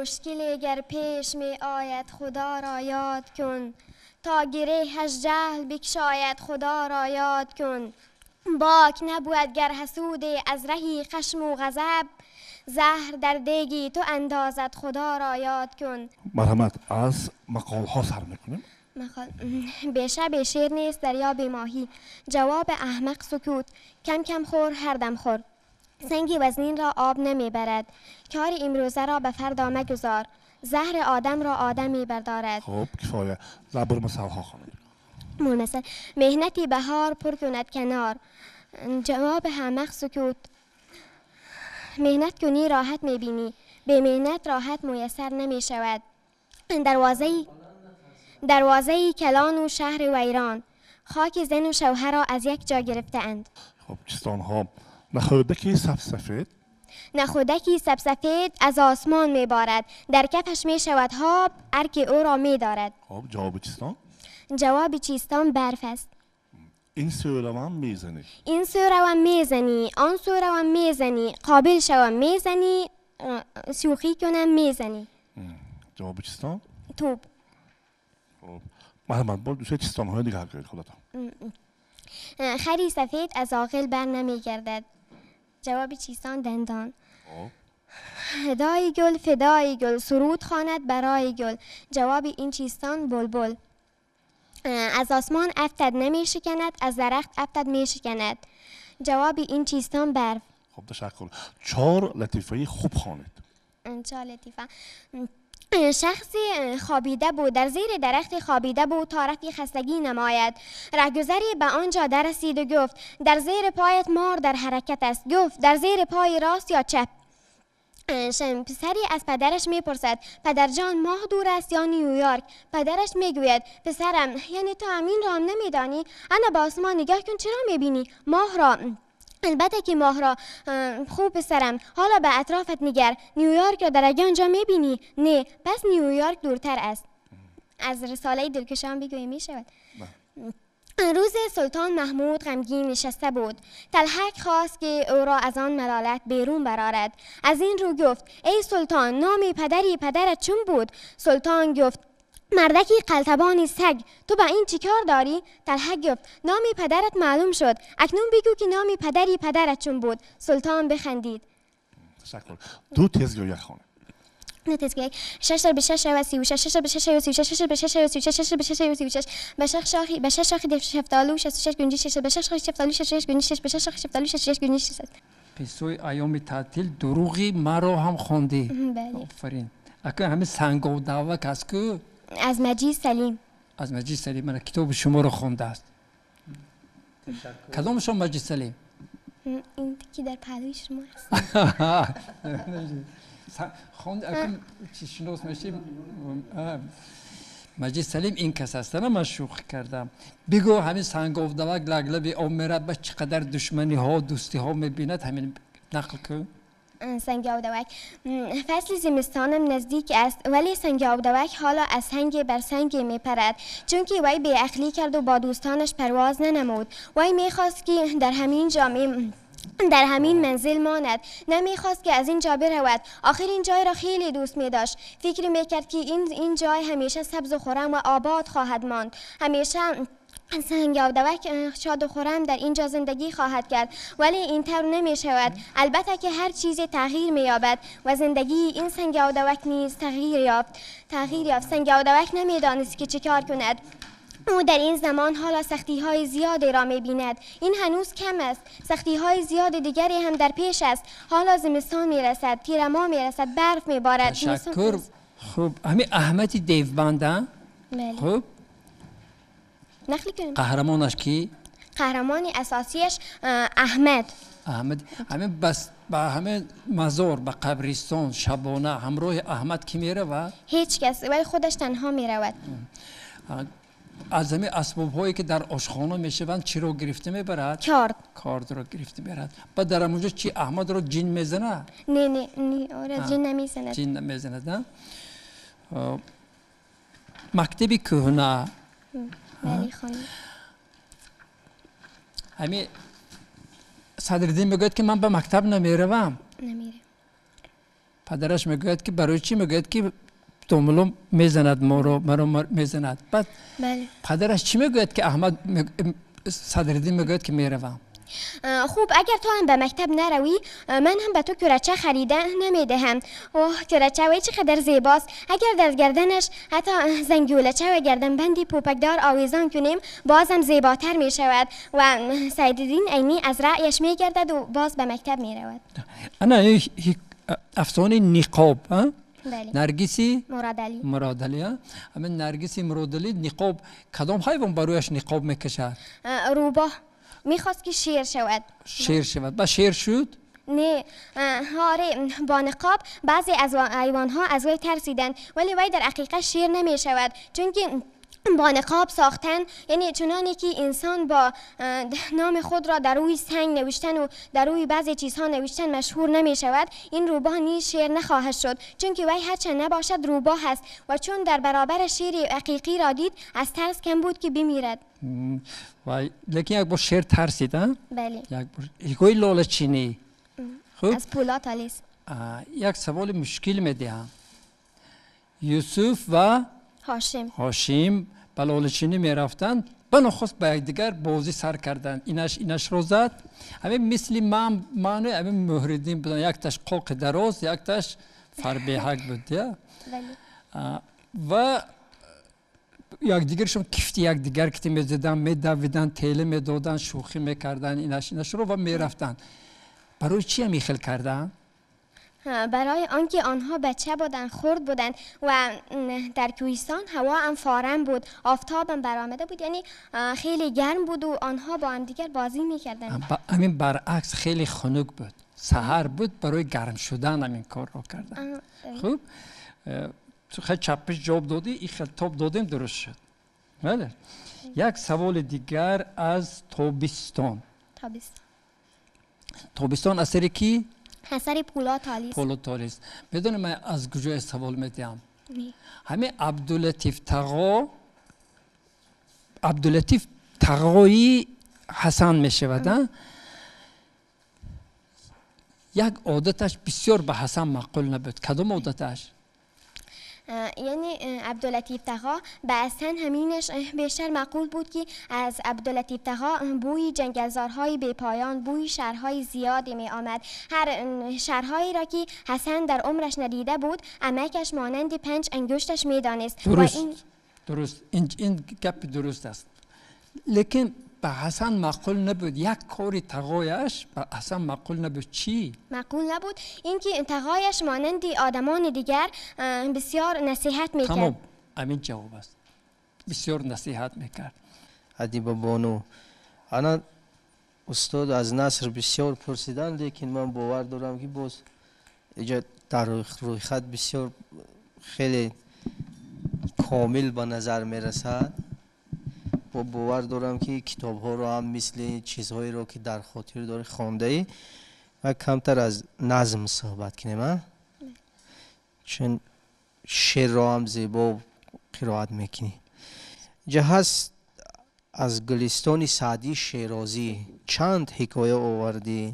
مشکلی گر پیش می آید خدا را یاد کن، تا گرهش جهل بکشاید خدا را یاد کن. باک نبود گر حسود از رهی خشم و غضب، زهر در دیگی تو اندازد خدا را یاد کن. مرحمت از مقال ها سر میکنیم. مقال: بیشه به شیر نیست دریا به ماهی، جواب احمق سکوت، کم کم خور هر دم خور، سنگی وزنین را آب نمیبرد، کار امروزه را به فردا مگذار، زهر آدم را آدم میبردارد. خب کفایه. زبر مثل ها خانم. مثل: مهنتی بهار پر کند کنار، جواب احمق سکوت، مهنت کنی راحت میبینی، به مهنت راحت میسر نمیشود. دروازه کلان و شهر ویران، خاک زن و شوهر را از یک جا گرفته اند. خب چستان ها: نخودکی سفید، نخودکی سفید از آسمان میبارد، در کفش میشود هاب، ارک او را میدارد. خب جواب چستان؟ جواب چیستان برف است. این سو روم میزنی، این سو روم میزنی، آن سو روم میزنی، قابل شوم میزنی، شوخی کنم میزنی. جواب چیستان؟ توپ. خب مرحمت با دوسته چیستان های دیگه گوید خودتان. خری سفید از عاقل بر نمیگردد. جواب چیستان دندان. هدای گل فدای گل، سرود خواند برای گل. جواب این چیستان بلبل. از آسمان افتد نمی شکند، از درخت افتد می شکند. جواب این چیستان برف. خب تشکر. 4 لطیفه خوب خوانید. 4 لطیفه. شخصی خوابیده بود، در زیر درخت خوابیده بود تا رفع خستگی نماید. رهگذری به آنجا دررسید و گفت در زیر پایت مار در حرکت است. گفت در زیر پای راست یا چپ؟ پسری از پدرش میپرسد پدرجان ماه دور است یا نیویورک؟ پدرش میگوید پسرم یعنی تو همین را هم نمیدانی؟ انا به آسمان نگاه کن چرا میبینی؟ ماه را. البته که ماه را. خوب پسرم حالا به اطرافت نگر، نیویورک را در آنجا میبینی؟ نه، پس نیویورک دورتر است. از رساله دلکشان بگویی میشود. روز سلطان محمود غمگین نشسته بود. تلحک خواست که او را از آن ملالت بیرون برآرد. از این رو گفت ای سلطان نامی پدری پدرت چون بود؟ سلطان گفت مردکی قلتبانی سگ، تو با این چیکار داری؟ تلحک گفت نامی پدرت معلوم شد، اکنون بگو که نامی پدری پدرت چون بود. سلطان بخندید. تشکر. دو تزگویه خانم. 6 به 6 و 36، 6 به 6 و 36، 6 به 6 و 36، 6 به 6 و 36، به 6 شاخی به 6 شاخی شفتالو 66 گنجی 6 به 6 شاخی شفتالو 66 گنجی 6 به 6 شاخی شفتالو 66 گنجی 6. قصه ایام تعطیل دروغی مرا هم خواندی. بله. آفرین. اکنون همه سنگ و دعوک از کو؟ از مجید سلیم. از مجید سلیم. من کتاب شما رو خوانده است. کدام شما مجید سلیم؟ این که در پهلوی شما است. خوند اکنون چی شناس میشیم؟ مجید سلیم این کس است. نه من شوخی کردم. بگو همین سنگ و دوک لگلبی آب میرد به چقدر دشمنی ها دوستی ها میبیند، همین نقل کن. سنگ آبدوک. فصل زمستانم نزدیک است ولی سنگ آبدوک حالا از سنگ بر سنگ میپرد، چون که وی بی‌عقلی کرد و با دوستانش پرواز ننمود. وی میخواست که در همین جامعه در همین منزل ماند، نمیخواست که از این جا برود. آخر این جای را خیلی دوست می داشت. فکر میکرد که این جای همیشه سبز و خرم و آباد خواهد ماند. همیشه سنگ آبدوک شاد و خرم در اینجا زندگی خواهد کرد، ولی اینطور نمی شود. البته که هر چیز تغییر می یابد و زندگی این سنگ آبدوک نیز تغییر یافت. سنگ آبدوک نمی دانست که چه کار کند. او در این زمان حالا سختی های زیادی را می بیند. این هنوز کم است، سختی های زیاد دیگری هم در پیش است. حالا زمستان می رسد، تیر ماه می رسد، برف می بارد. تشکر. خب همین احمد دیوبنده. بله. خب نقل کنیم. قهرمانش کی؟ قهرمان اساسیش احمد. احمد همین بس به همه مزار به قبرستان شبانه همراه احمد کی میرود؟ هیچ کس، ولی خودش تنها میرود. از همه اسباب هایی که در آشخانه میشوند چی رو گرفته میبرد؟ کارد. کارد رو گرفته میبرد. بعد در اونجا چی احمد رو جن میزنه؟ نه نه نه، آره جن نمیزند. جن نمیزند نه. مکتب کهنه. بله خانم. همین صدرالدین میگوید که من به مکتب نمیروم. نمیره. Падараш мегӯяд ки барои чӣ? Мегӯяд ки домулло мезанад моро, маро мезанад. Баъд падараш чӣ мегӯяд ки Аҳмад Садриддин мегӯяд ки меравам. Хуб, агар ту ҳам ба мактаб наравӣ, ман ҳам ба ту курача харида намедиҳам. Оҳ, курача вай чӣ қадар зебост! Агар дар гарданаш ҳатто зангулача ва гарданбанди пӯпакдор овезон кунем, бозам зеботар мешавад. Ва Садриддин Айнӣ аз раъяш мегардад ва боз ба мактаб меравад. Ана афсонаи ниқоб, Наргиси Муродалӣ. Муродалӣ. Ҳамин Наргиси Муродалӣ ниқоб, кадом ҳайвон ба рӯяш ниқоб мекашад? Рӯбоҳ. Мехост ки шер шавад. Шер шавад. Ба шер шуд? Не, оре, бо ниқоб баъзе аз ҳайвонҳо аз вай тарсиданд, вале вай дар ҳақиқат шер намешавад, чунки бо ниқоб сохтан, яъне чуноне ки инсон бо номи худро дар рӯи санг навиштан ва дар рӯи баъзе чизҳо навиштан машҳур намешавад, ин рӯбоҳ низ шер нахоҳад шуд, чунки вай ҳарчанд набошад рӯбоҳ аст ва чун дар баробари шери ҳақиқӣ ро дид, аз тарс кам буд ки бимирад. Лекин як бор шер тарсид, а? Бале. Як бор. Ҳикояи Лолачинӣ. Хуб? Аз Пӯлод Толис. Як саволи мушкил медиҳам. Юсуф ва Ҳошим. Ҳошим ба лолачинӣ мерафтанд, банохост ба якдигар бозӣ сар карданд. Инаш инашро зад. Ҳамин мисли ман, ману ҳамин Муҳриддин буданд. Якташ қоқи дароз, якташ фарбеҳак буд, я? Бале. Ва якдигаршон кифти якдигар кити мезаданд, медавиданд, тела медоданд, шӯхӣ мекарданд инаш инашро ва мерафтанд. Барои чӣ ҳамин хел карданд? Барои он ки онҳо бача буданд, хурд буданд ва дар кӯҳистон ҳаво ҳам форам буд, офтоб ҳам баромада буд, яъне хеле гарм буд ва онҳо бо ҳамдигар бозӣ мекарданд. Ҳамин баръакс хеле хунук буд, саҳар буд, барои гарм шудан ҳамин корро карданд. Хуб, ту хеле чаппиш ҷавоб додӣ, ин хел тоб додем, дуруст шуд. Бале. Як саволи дигар аз Тобистон. Тобистон. Тобистон асари кӣ? Асари Пӯлод Толис. Пӯлод Толис. Медонӣ ман аз куҷо савол медиҳам? Ҳамин Абдулатиф Тағо, Абдулатиф Тағои Ҳасан мешавад, а? Як одаташ бисёр ба Ҳасан маъқул набуд. Кадом одаташ? Яъне Абдулатиф Тағо ба Ҳасан ҳаминаш бештар маъқул буд ки аз Абдулатиф Тағо бӯи ҷангалзорҳои бепоён, бӯи шаҳрҳои зиёде меомад. Ҳар шаҳрҳоеро ки Ҳасан дар умраш надида буд, амакаш монанди панҷ ангушташ медонист. Дуруст, дуруст. Ин гап дуруст аст. Лекин ба Ҳасан маъқул набуд. Як кори тағояш ба Ҳасан маъқул набуд. Чӣ? Маъқул набуд ин ки тағояш монанди одамони дигар бисёр насиҳат мекард. Тамом, ҳамин ҷавоб аст. Бисёр насиҳат мекард. Адиба бону, ана устод аз наср бисёр пурсиданд, лекин ман бовар дорам ки боз иҷа дар рӯйхат бисёр хеле комил ба назар мерасад. Бовар дорам ки китобҳоро ҳам мисли чизҳоеро ки дар хотир дорӣ хондаӣ. Ва камтар аз назм суҳбат кунем, а? Чун шеърро ҳам зебо қироат мекунӣ. Инҷа ҳаст аз Гулистони Саъдии Шерозӣ чанд ҳикоя овардӣ?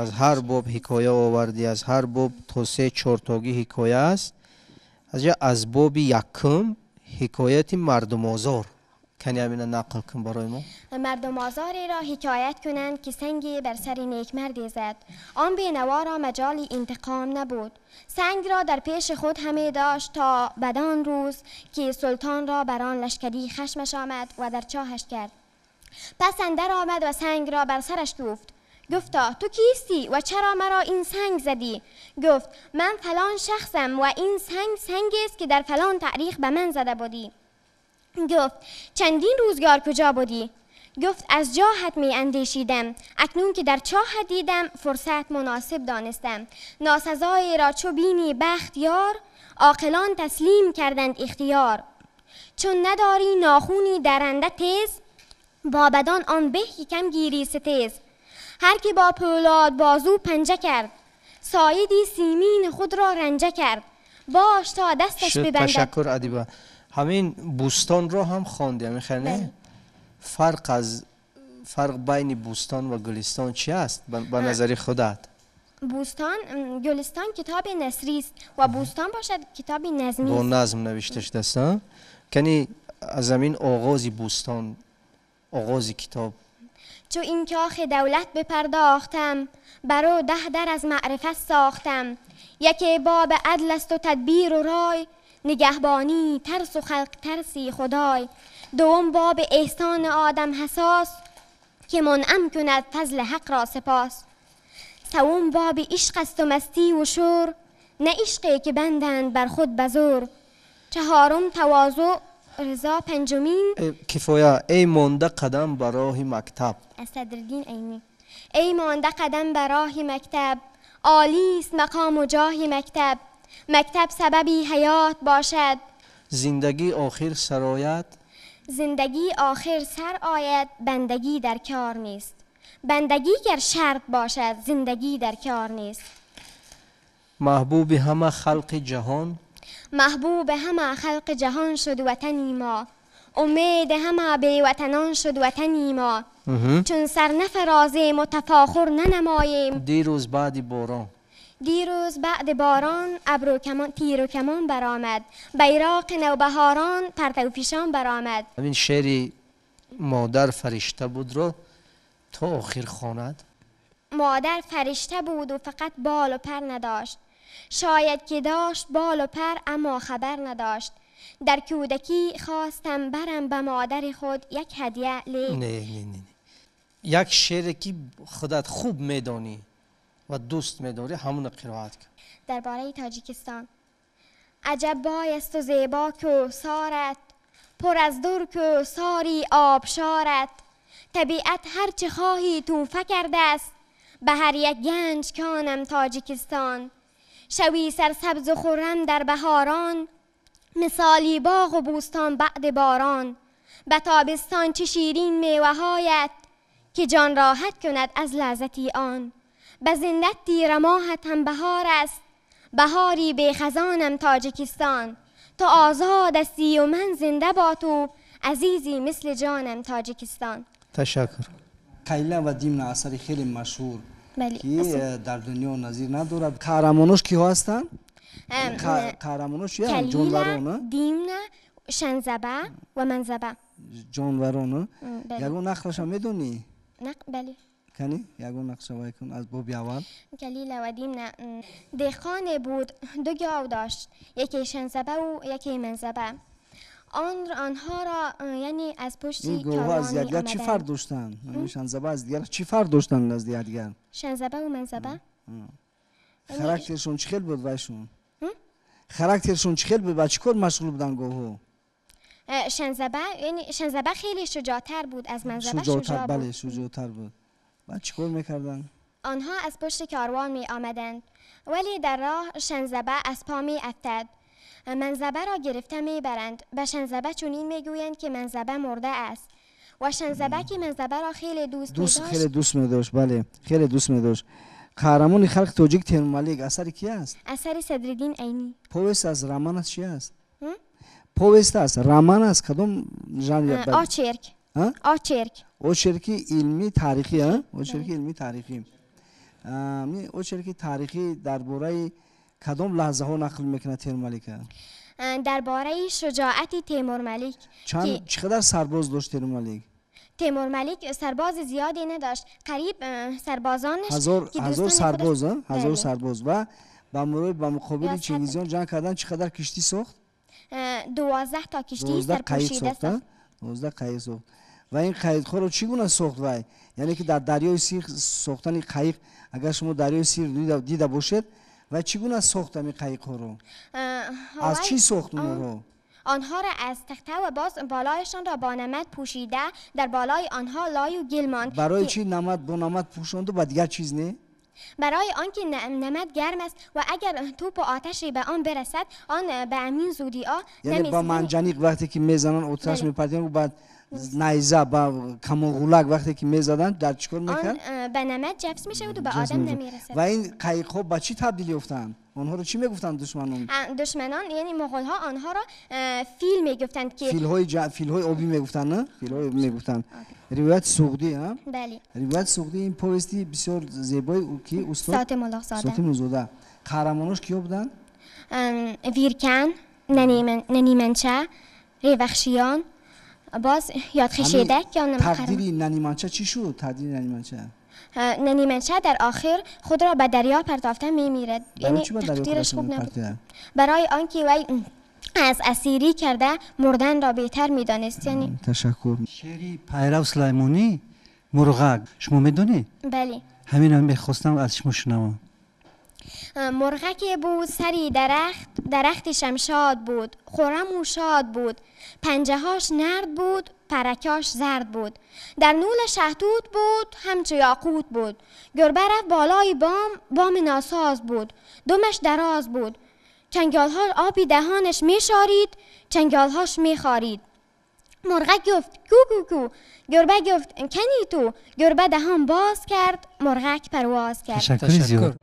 Аз ҳар боб ҳикоя овардӣ, аз ҳар боб то се чортогӣ ҳикоя аст. Аз боби якум ҳикояти мардумозор. Кани ҳамина нақл кун барои мо. Мардумозореро ҳикоят кунанд ки санге бар сари некмарде зад. Он бенаворо маҷоли интиқом набуд. Сангро дар пеши худ ҳаме дошт то бадон рӯз ки султонро бар он лашкарӣ хашмаш омад ва дар чоҳаш кард. Пас андар омад ва сангро бар сараш гуфт. Гуфта ту кистӣ ва чаро маро ин санг задӣ? Гуфт ман фалон шахсам ва ин санг сангест ки дар фалон таърих ба ман зада будӣ. Гуфт чандин рӯзгор куҷо будӣ? Гуфт аз ҷоҳат меандешидам, акнун ки дар чоҳат дидам фурсат муносиб донистам. Носазоеро чу бинӣ бахт ёр, оқилон таслим карданд ихтиёр. Чун надорӣ нохуни даранда тез, бо бадон он беҳ ки кам гирӣ ситез. Ҳар ки бо пӯлод бозу панҷа кард, соиди симини худро ранҷа кард. Бош то дасташ бибандад. Ташаккур Адиба. Ҳамин Бӯстонро ҳам хондем, мехоҳӣ не? Фарқ байни Бӯстон ва Гулистон чи аст ба назари худат? بوستان گلستان کتاب نثری است و بوستان باشد کتاب نظمی با نظم نوشته شده است. کنی از همین آغاز بوستان، آغاز کتاب. چو این کاخ دولت بپرداختم، برو 10 در از معرفت ساختم. یکی باب عدل است و تدبیر و رای، نگهبانی ترس و خلق ترسی خدای. دوم باب احسان آدم حساس، که منعم کند فضل حق را سپاس. سوم باب عشق است و مستی و شور، نه عشقی که بندند بر خود بزور. چهارم تواضع رضا، پنجمین کفایه. ای مانده قدم بر راه مکتب، از صدرالدین عینی. ای مانده قدم بر راه مکتب، عالی است مقام و جاه مکتب. مکتب سببی حیات باشد، زندگی آخر سرایت. زندگی آخر سر آید، بندگی در کار نیست. بندگی گر شرط باشد، زندگی در کار نیست. محبوب همه خلق جهان، محبوب همه خلق جهان شد وطنی ما. امید همه بی وطنان شد وطنی ما. چون سر نفرازیم و تفاخر ننماییم. دیروز بعد باران، دیروز بعد باران ابر و کمان، تیر و کمان برآمد. بیراق نوبهاران پرتو فشان برآمد. همین شعر مادر فرشته بود رو تا آخر خواند. مادر فرشته بود و فقط بال و پر نداشت. شاید که داشت بال و پر اما خبر نداشت. در کودکی خواستم برم به مادر خود یک هدیه لی. نه نه نه، یک شعر که خودت خوب میدانی و دوست میداری همون قرائت کن. درباره تاجیکستان. عجب بایست و زیبا کوهسارت، پر از در کوهساری آبشارت. طبیعت هرچه خواهی توفه کرده است، به هر یک گنج کانم تاجیکستان. شوی سرسبز و خرم در بهاران، مثالی باغ و بوستان بعد باران. به تابستان چه شیرین میوه‌هایت، که جان راحت کند از لذتی آن. به زندت تیره ماهت هم بهار است، بهاری بی خزانم تاجیکستان. تو آزاد هستی و من زنده با تو، عزیزی مثل جانم تاجیکستان. تشکر. کلیله و دیمنه اثر خیلی مشهور که در دنیا نظیر ندارد. قهرمانوش کیها هستند؟ قهرمانوش یعنی جانوران. دیمنه، شنزبه و منزبه. جانوران. یگان نقلش هم میدونی؟ بله. کنی یگان نقش وای کن از باب اول. کلیله و دیمنه. دهقان بود، 2 گاو داشت، یکی شنزبه و یکی منزبه. آنها را یعنی از پشت این گاوها از یکدیگر چی فرق داشتن؟ شنزبه از دیگر چی فرق داشتن از دیگر؟ شنزبه و منزبه خاراکترشون چی خیلی بود وایشون؟ خاراکترشون چی خیلی بود؟ با چی کار مشغول بودن گاوها؟ شنزبه یعنی شنزبه خیلی شجاعتر بود از منزبه. شجاع بله شجاعتر بود. بعد چیکار میکردن؟ آنها از پشت کاروان می آمدند، ولی در راه شنزبه از پا می افتد. منزبه را گرفته می برند. به شنزبه چنین می گویند که منزبه مرده است. و شنزبه که منزبه را خیلی دوست می داشت. خیلی دوست می داشت. بله خیلی دوست می داشت. قهرمان خلق تاجیک تیمور ملک اثر کی است؟ اثر صدرالدین عینی. повесть است، роман است، چی است؟ повесть است، роман است، کدام ژانر؟ очерк. очерк. очерк и илмӣ таърихӣ, очерк и илмӣ таърихӣ. очерк и таърихӣ дар бораи кадом лаҳзаҳо нақл мекунад Темур Малика? дар бораи шуҷоати Темур Малик. Чӣ қадар сарбоз дошт Темур Малик? Темур Малик сарбози зиёде надошт, қариб сарбозонаш 1000 сарбоз, 1000 сарбоз. Ва ба муқобили Чингизиён ҷанг кардан чӣ қадар киштӣ сохт? 12 та киштии сарпӯшида сохт. 12 қайиқ сохт. Ва ин қайиқҳоро чӣ гуна сохт вай? Яъне ки дар дарёи Сир сохтани қайиқ, агар шумо дарёи Сир дида бошед, вай чӣ гуна сохт ҳамин қайиқҳоро? Аз чӣ сохт онҳоро? آنها را از تخته و باز بالایشان را با نمد پوشیده، در بالای آنها لای و گل ماند. برای چی نمد با نمد پوشاند و با دیگر چیز نه؟ برای آنکه نمد گرم است و اگر توپ و آتشی به آن برسد آن به امین زودی آ یعنی با منجنیق وقتی که میزنن آتش میپردن و بعد Найза ба камонғулак вақте ки мезаданд, дар чӣ кор мекард? Он ба намад ҷафс мешавад ва ба одам намерасад. Ва ин қайиқҳо ба чӣ табдил ёфтанд? Онҳоро чӣ мегуфтанд душманон? Душманон, яъне муғулҳо, онҳоро фил мегуфтанд ки филҳои обӣ мегуфтанд, на? Филҳои обӣ мегуфтанд. Ривояти суғдӣ, ҳа? Бале. Ривояти суғдӣ, ин повести бисёр зебои ки устод Сотим Улуғзода. Сотим Улуғзода. Қаҳрамонош киё буданд? Виркан, Наниманча, Ревахшиён, боз ёдхишедак ё тақдири Наниманча чӣ шуд? Тақдири Наниманча? Наниманча дар охир худро ба дарё партофта мемирад. Яъне тақдираш хуб набуд. Барои он ки вай аз асирӣ карда мурданро беҳтар медонист. Яъне ташаккур. Шеъри Пайрав Сулаймонӣ «Мурғак» шумо медонед? Бале. Ҳаминро мехостам аз шумо шунавам. Мурғаке буд сари дарахт, дарахти шамшод буд, хурраму шод буд, панҷаҳош нард буд, паракош зард буд, дар нӯла шаҳтут буд, ҳамчу ёқут буд. Гурба рафт болои бом, боми носоз буд, думаш дароз буд, чанголҳо оби даҳонаш мешорид, чанголҳош мехорид. Мурғак гуфт: ку ку ку. Гурба гуфт: кани ту. Гурба даҳон боз кард, мурғак парвоз кард. Ташаккури зиёд.